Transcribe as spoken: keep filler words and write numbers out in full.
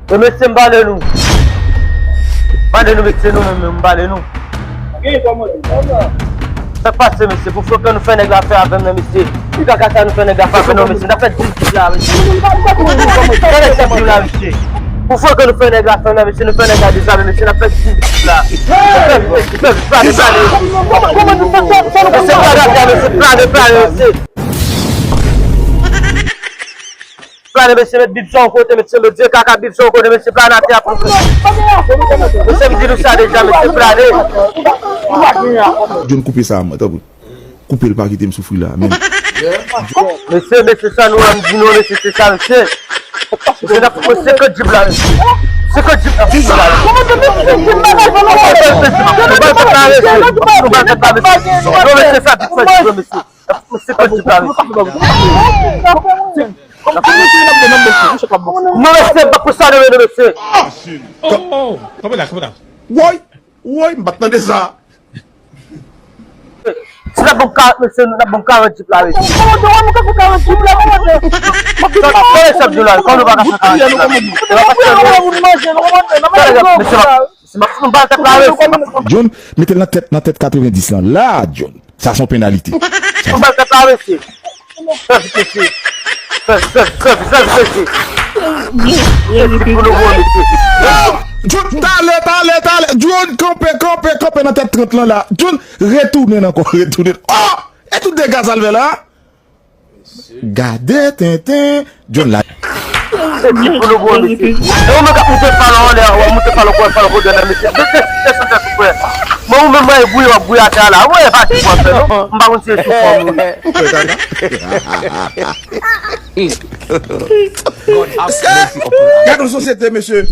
E mesye, m pale nou. M pale nou, mesye, nou menm, m pale nou. Sa k pase, mesye? Pou fè ke nou fè nèg la fè avè m nan, mesye. Ki kaka sa nou fè nèg la fè avè nou, mesye? N ap fè dis dis la, mesye. Sa nèg sa di la, mesye? Pou fè ke nou fè nèg la fè nan, mesye, nou fè nèg la dezame, mesye, n ap fè dis dis la. Pèp, pèp, pèp, plane, plane. Mesye, plane atè, mesye, plane, plane, mesye. Plane, mesye, met bib sa yon kote, mesye, met vye kaka bib sa yon kote, mesye, plane atè a pou nou. Mesye, m di nou sa deja, mesye, plane. John, koupe sa, mwen, tanpri. Koupe l, pa kite m soufri la, men. Mesye, mesye, sa nou an di nou, mesye, se sa, mesye. Mesye, n ap pran senkant jip la, mesye. Senkant jip la, mesye, la. Nou ba l tèt la, mesye. Nou ba l tèt la, mesye. Non, mesye, sa, jip, sa, jip, mesye. Mesye, pa di pa, mesye. Non, mesye, pa pou sa, non, non, mesye. Oh, oh, kanpe la, kanpe la. Woy, woy, m pa t tande sa. Si n ap ban m karant, mesye, n ap ban m karant jip la, mesye. Kòman nou pa ka fè karant jip la, kòman nou pa ka fè karant jip la? Mesye, pa, mesye, pa, nou ba l tèt la, mesye. John, mete l nan tèt, nan tèt katrevendis lan. La, John. Sa se yon penalite. Yon bal tèt la, mesye. Fè vit, mesye. Fè, fè, fè, fè vit, mesye. Ekip pou nou bon, mesye. John, talè, talè, talè. John, kanpe, kanpe, kanpe nan tèt trant lan la. John, retounen ankò, retounen. Oh! E tout dega sa l fè la? Gade tenten, John la. Ekip pou nou bon, mesye. E ou menm k ap moute falon anlè a, w ap moute falon kò, falon kò nan, mesye. Mesye, mesye, mesye, frè. Mwen ou menm mwen e bouyi, w ap bouyi atè a la. Mwen e pa di w ap fè, non. M pa konn si e sou fòm ou ye. Gade yon sosyete, mesye.